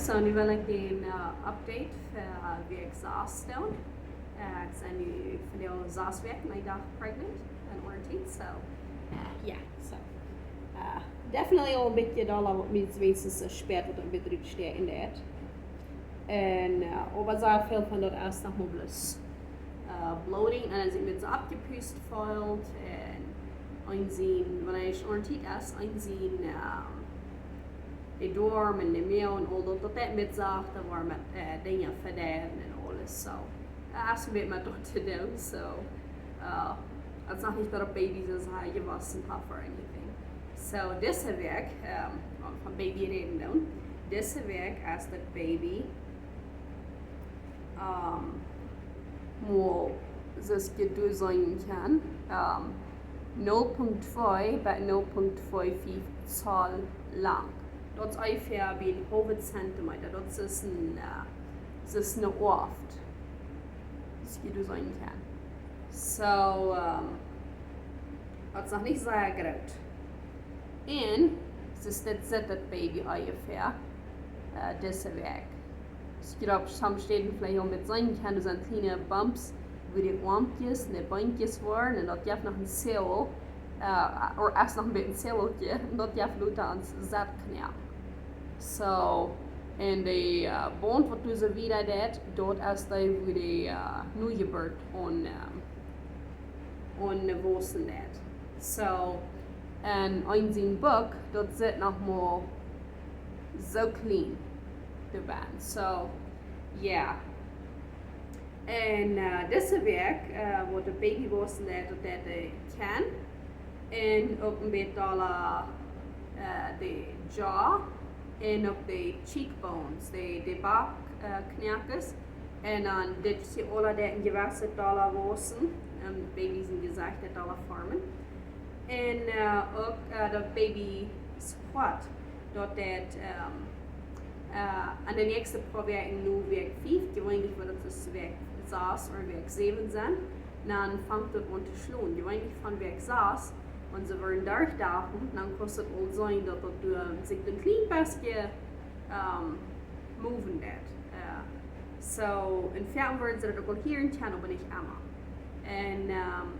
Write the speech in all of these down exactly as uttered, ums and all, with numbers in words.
So, nu well ekj een uh, update fa uh, Wäakj sas doonen. Uh, ekj sie nu fa de sas Wäakj, mien Dach pregnant en Orntiet. So, uh, yeah, so. Uh, definitely aul een bät dolla, waut mie weens späat, waut een bät rutsteaken deit. Un uh, oba sea väl von daut es noch mau bloos uh, bloating un dan sent met soo oppjepust feelt un eensien, wan ekj Orntiet es, eensien um, de Doarm un de Moag un aul daut, daut deit met sachte woaren met uh, Dinja vedeiwen un aules. So, uh, es een bät met daut to doonen. So, uh, daut es noch nich daut de Baby soo sea jewossen haft or anything. So, dise Wäakj, um, wan wie von Baby räden doonen, dise Wäakj es daut Baby um, mol, soo aus jie doa seenen kjennen, um, null Punkt twee bat null Punkt twee fiew Zoll lang. Daut es onjefäa bie een haulwen Zentimeta. Daut es een, uh, daut es een Oaft. Soo aus jie doa seenen kjennen. So, um, daut es noch nich sea groot. Un, soo aus dit sitt daut Baby onjefäa, uh, dise Wäakj. Ekj jleew, somje Städen veleicht aul met seenen kjennen, doa sent kjliene Bumps, wua de Oarmkjes un de Beenkjes woaren, un daut jeft noch een Zoll, uh, or es noch een bät een Zollkje, un daut jeft lota aun Zettknoakjen. So, un de uh, Baunt, waut doa soo wieda deit, daut es dee, wua de uh, Nojeburt aun, um, aun wossen deit. So, un eensien Buck, daut sitt noch mau soo kjlien doabie. So, yeah. Un uh, dise Wäakj, uh, woat daut Baby wossen deit, daut deit de Kin. Un uk een bät dolla uh, de Jaw. Un uk de cheekbones, de, de Bak, uh, Knoakes. Un dan dit hia aula deit een jewesset dolla wossen. Um, Baby sien Jesecht deit dolla formen. Un uh, uk uh, daut Baby squat. Daut deit um, uh, aun de näakjste poa Wäakj, nu Wäakj fiew, jeweenlich woat daut dus Wäakj sas or Wäakj säwen sennen, dan fangt daut aun to schlonen. Jeweenlich von Wäakj sas, wan see woaren derchdauchen, dan kaust daut aul seenen, daut daut doa sikj een kjlien bät um, moven deit. Uh, so, un foaken woaren see daut uk aul hieren kjennen, oba nich emma. Un um,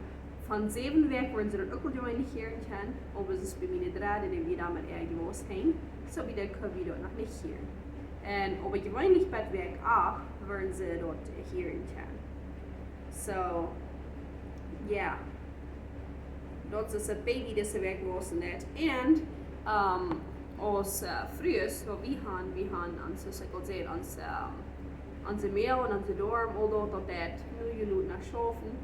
von säwen Wäakj woaren see daut uk aul jeweenlich hieren kjennen, oba daut es bie miene Dredde, dee wia dan met äa jewast heen, so bie dee kunn wie daut noch nich hieren. Un oba jeweenlich bat Wäakj acht woaren see daut hieren kjennen. So, yeah. Daut es daut Baby dise Wäakj wossen deit. Un um, aus uh, Frues, waut wie han, wie han ons, soo aus ekj aul säd, ons, um, onse Moag un onse Doarm, aul daut, daut deit nu jenuach no schaufen.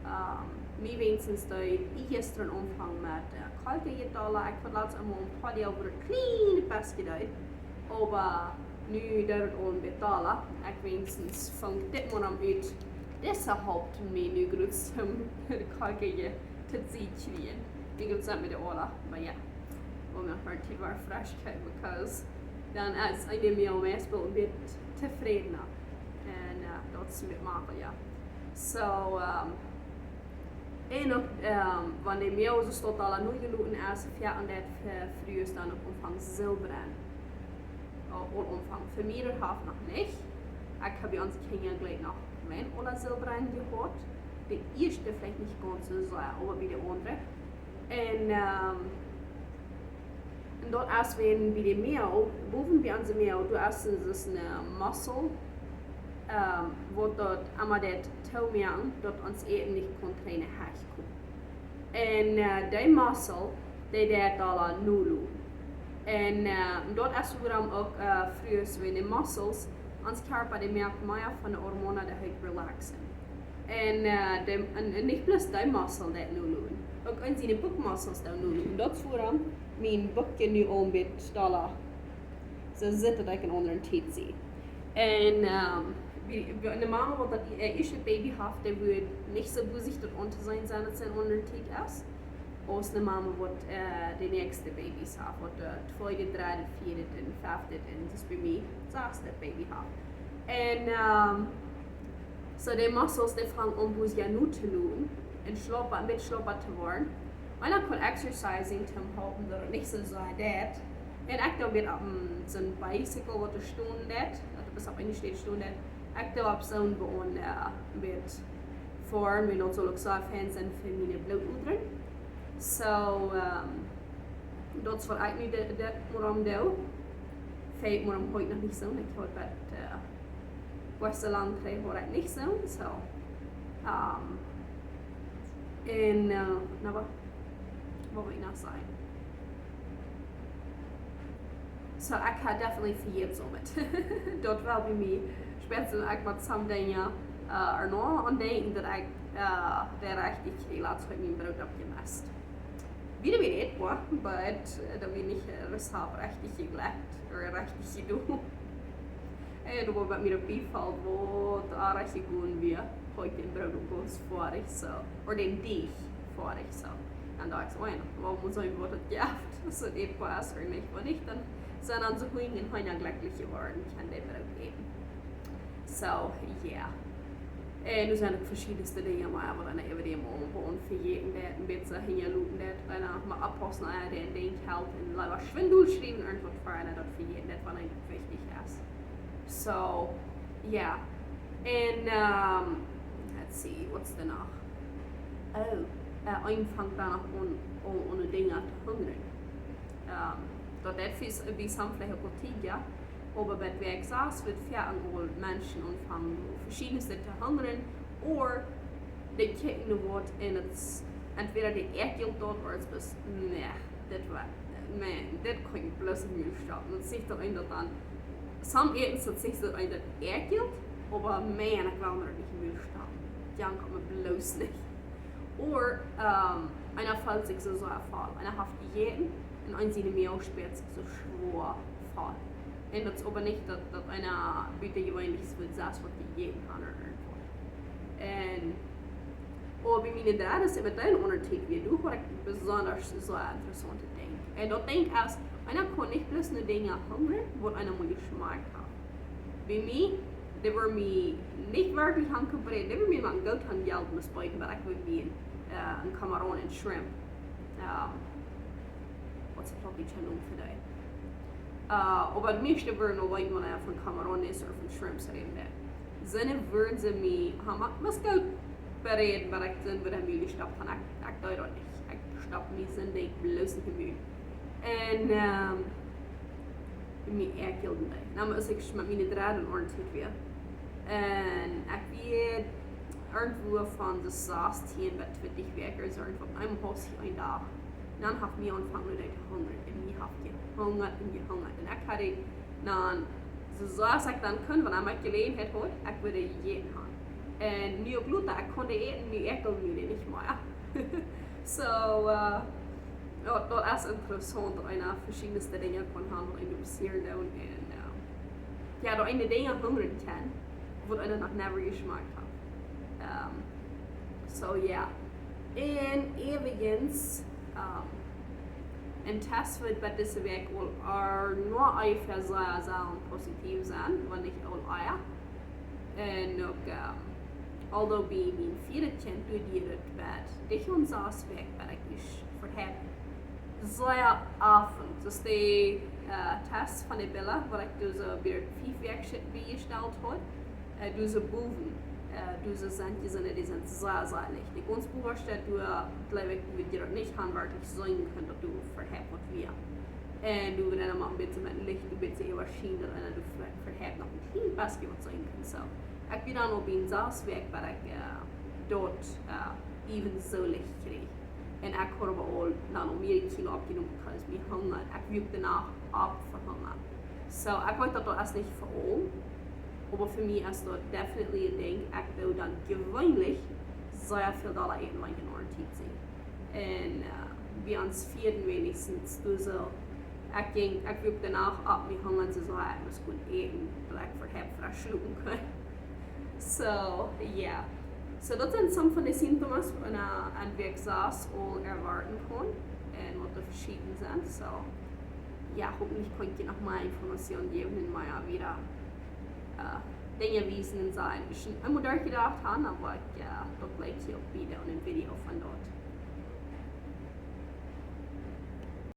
Um, mie weens deed ekj jistren aunfangen met uh, Kolkjes to dolla. Ekj haud latst emol een poa Doag, wua daut kjlien bät deed. Oba nu deit daut aul een bät dolla. Ekj weens funk dit Morjen aun met dise Haupt mie nu groot om de Kolkjes to seenen kjrieen. Ekj weet nich met de Ola, oba jo. Om noch mea Tiet wada fresch to kjrieen, because dan es eena mea, mea spelt een bät tofrädna. Un uh, daut es met Mama, jo. So, um, un uk, um, wan de Moag soo stolt aul nu jeloten es, foaken deit fa Frues dan uk aunfangen to selbren. Aul aunfangen. Fa mie daut haft noch nich. Ekj hab bie onse Kjinja jlikj noch mien Ola selbren jehaut. De ieeschte veleicht nich gaunz soo sea, oba bie de aundre. Un, um, un daut es wan bie de Moag, bowen bie onse Moag, doa es een, daut es een, uh, muscle, um, waut daut emma deit toomoaken, daut ons Äten nich kaun trigj nenn komen. Un uh, dee muscle, dee deit aul aun nu loten. Un uh, daut es wuarom uk uh, Frues, wan de muscles, ons Kjarpa, dee moakt mea von de Hormonen, dee heet relaxin. Un, uh, de, un, un nich bloos dee muscle deit nu loten. Uk onse Buck muscles deit nu loten. Daut es wuarom mien Buck nu aul een bät dolla soo sitt, daut ekj een aundren Tiet sie. Un, um, wie, wie, eene Mama, waut daut uh, ieeschte Baby haft, dee woat nich soo bosich daut auntoseenen sennen, daut see een aundren Tiet es, aus eene Mama, waut uh, de näakjste Babys haft, waut de tweede, dredde, vieede un fefte un, daut es bie mie, sasde Baby haft. Un, um, so de muscles, dee fangen aun bosich nu to loten un schlapa, een bät schlapa to woaren. Un dan kaun exercising to halpen, daut et nich soo sea deit. En ekj doo met opp een, soon bicycle waut doa stonen deit, daut es opp eene Städ stonen deit. Ekj doo opp soon bie een, äh, met foaren, wiels daut saul uk soo fein sennen fa miene Blootodren. So, ähm, daut es waut ekj nu de, de, woarom doo. Feit, woarom hab ekj noch nich soo, ekj hab daut, äh, waut soo lang trigj hab ekj nich soo, so. Ähm, en, äh, na, waut, waut well ekj noch sajen? So, ekj hab definitely vejäten soo met. Daut well bie mie, spätstens ekj met some Dinja, äh, ea noch aun denkjen daut ekj, äh, daut rajcht hab latst mien Broot oppjemest. Wada wada et, boah, but, äh, daut wia nich, äh, daut hab ekj rajcht jejlikjt, ooda rajcht jedonen. En waut mie doabie opfelt, waut oajch jegonen wia, hab ekj daut Broot uk gaunz foadich soo, ooda dän Deajch foadich soo. En docht ekj, oh jo, waut mott sennen, waut et jeft, aus et et paust ooda nich, wan nich, dan sent onse Hunj un Heena jlekjlich jeworden, kjennen dee Broot äten. So, yeah. En doa sent uk veschiedne Dinja, mau waut eena äwa däm aunbuen vejäten deit, een bät hinjaloten deit, eena mott oppaussen, daut eena daut Dinkj helt un leewa schwind dol schriewen, irjentwaut fa eena daut vejäten deit, waut eejentlich wichtich es. So, yeah. En, ähm, let's see, what's the noch? Oh, äh, eena fangt dan noch aun, aun, aun Dinja to hungren. Ähm, daut deit bie, bie some veleicht uk aul tiedja, oba bie Wäakj sas woat foaken aul Menschen aunfangen, veschiedne Dinja to hungren, ooda dee kjikjen no waut en et, entwäda dee äakjelt daut, ooda et es, nä, dit woat, nä, dit kaun ekj bloos nich stoppen. Daut sajcht daut eena daut dan, some Äten, daut sajcht daut eena daut äakjelt, oba Maun, ekj well daut nich mea stoppen. Daut kaun eena bloos nich. Ooda, ähm, eena feelt sikj soo, soo voll. Eena haft jejäten un eena siene Moag spieet sikj soo schwoa voll. En daut es oba nich daut, daut eena bät jeweenlich woat, sas waut jejäten haft ooda irjentwaut. En, oba bie miene Dredde es et met een Unjascheet wia, doa haud ekj besonda soo een interessauntet Dinkj. En daut Dinkj es, eena kaun nich bloos no Dinja hungren, waut eena mol jeschmakjt haft. Bie mie, dee wia mie nich werkjlich aun Kompromie, dee wia mie mau goot aun Jelt un Speten, oba ekj wull mie een, äh, een Kameroon un Shrimp. Ähm, waut es daut Plautdietsche Nomen fa dee? Äh, oba daut mieeschte wudden aul weeten, wan eena von Kameroon es ooda von Shrimps räden deit. Sent wudden see mie, ha, mau, mau goot beräden, oba ekj sent wada mie jestopt, un ekj, ekj deed daut nich. Ekj stopp mie sien Dinkj bloos nich em Mul. En, ähm, mie äakjelt daut. Dan mott ekj met miene Dredde Unjascheet wia. En ekj wia irjentwua von de sastieen bat twintich Wäakj, soo irjentwua, eemol haud ekj een Dach. Dan haft mie aunjefongen to hungren. En mie haft jehungat un jehungat. En ekj haud dan, soo, soo aus ekj dan kunn, wan ekj Jeläajenheit haud, ekj wull jejäten haben. En nu uk lota, ekj kunn äten, nu äakjelt mie nich mea. So, äh, jo, daut es interessaunt, daut eena veschiedne Dinja kaun haben, waut eena passieren doonen. En, äh, jo, daut eena Dinja hungren kaun, waut eena noch never jeschmakjt haft. Ähm, so, jo. En äwrigens, ähm, een Test woat bie dise Wäakj aul, äh, nu onjefäa soo, soo positiv sennen, wan nich aul ea. En uk, ähm, although bie mien vieedet Kjint doa dieed et bat dicht aun sas Wäakj, bat ekj mie vehieed. Sea oft. Daut es de, äh, Test von de Billa, waut ekj doa soo bie fief Wäakj schiet bie jestalt haud. Äh, doa soo bowen, äh, doa soo sent dee, sent, dee sent sea, sea licht. De gaunz bowaschte, doa, jleew ekj, wudd jie daut nich haben, werkjlich seenen kjennen, daut doa vehieed waut wia. En doa wia dan mau een bät met Licht, een bät äwaschient, daut eena doa ve-, vehieed noch een kjlien bät waut seenen kunn. So, ekj wia dan opp een sas Wäakj, bat ekj, äh, daut, äh, even soo licht kjrieech. En ekj haud oba aul dan aul mea Kilo oppjenomen, because mie hungad. Ekj wia uk doano opp vehungad. So, ekj weet daut daut es nich fa aule, oba fa mie es daut definitely een Dinkj. Ekj doo dan jeweenlich sea väl dolla äten, wan ekj en Unjascheet sie. En, äh, bie ons vieeden weens, doa soo, ekj jinkj, ekj wia uk doano opp, mie hungad, soo, soo, ekj must gonen äten, daut ekj vehieed fresch schlopen kunn. So, jo. So, daut sent some von de Symptomen, waut eena, äh, en Wäakj sas aul erwoaten kaun. En waut doa veschieden sent. So, jo, hopentlich kaun ekj noch mea Information jäwen en mea wada, äh, Dinja wiesen en sajen. Ekj hab eemol doa jedocht aun, oba ekj, jo, daut lat ekj hia uk wada en een Video von daut.